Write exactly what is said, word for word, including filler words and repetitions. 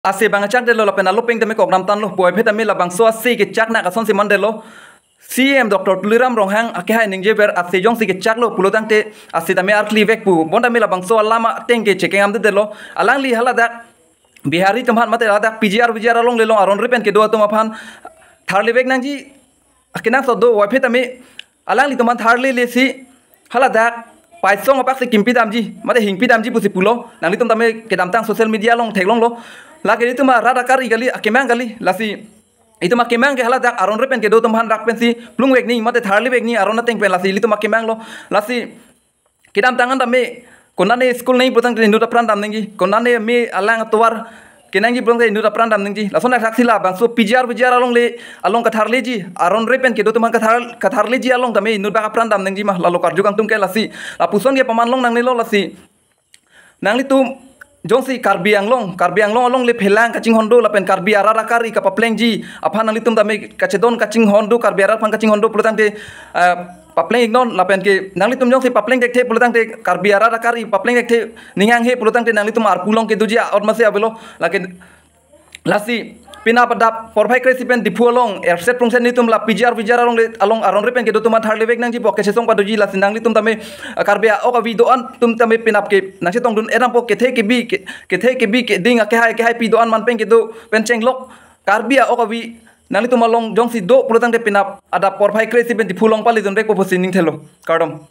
ase abang chakdetlo lapen alo pen tame kok damtanglo, puvoiphit tame labangso ase kechak nak asonsi mandetlo. C E M Doctor Tuliram Ronghang akehai ningjever ase jongsi kechaklo pulotangte ase tame arklivek pu. Bonta tame labangso alam ateng ke chekengdamdetlo. Alangli haladak Bihari atum aphan mate haladak P G R V G R along le along aron repen kedo atum aphan tharlivek nangji. Akenangsot do, puvoiphit tame alanglitum aphan tharlelesi haladak paisong apak si kimpi damji, mate hingpi damji pusi pulo. Nanglitum tame kedamtang social media along theklonglo. Lake ilitum arat akari kali, akemang kali. Lasi itum akemang ke haladak aron repen kedo atum aphan rak pensi plungvek nangji, mate tharlivek nangji aron ateng pen, lasi ilitum akemanglo. Lasi kedamtang an tame konane school nangji pulotangte inut apran dam nangji, konane me alang atovar kenangji pulotangte inut apran dam nangji. Lason athaksi labangso P G R V G R along le along katharleji, aron repen kedo atum aphan kathar katharleji along tame inut bak apran dam nangji ma, lalo karju kangtung ke. Lasi lapuson ke paman long nangnelo. Lasi nanglitum jongsi Karbi Anglong, Karbi Anglong along le phelang kachinghon do lapen Karbi arat akari kapaplengji aphan nanglitum tame kachedon kachinghon do, Karbi arat aphan kachinghon do pulotangte, eh, papleng iknon. Lapen ke nanglitum jongsi papleng thekthe pulotangte, Karbi arat akari papleng thekthe ning hanghe pulotangte nanglitum arpu along kedoji a'ot masi avelo. Lake lasi penap adap porphai kre-isi pen Diphu along erset prungset nelitum la P G R V G R along le along aron repen kedo atum aphan tharlivek nangji pu kachesong padoji. Lasi nanglitum tame, eh, Karbi a-ok avi do-an atum tame penap ke nangchetongdun-et nangpo, kethe kebi ke, kethe kebi keding akehai akehai pi do-an man pen kedo pen chenglok Karbi a-ok avi nanglitum along jongsi do pulotangte penap adap porphai kre-isi pen Diphu along palidunvekpo pusi ningthelo. Kardom.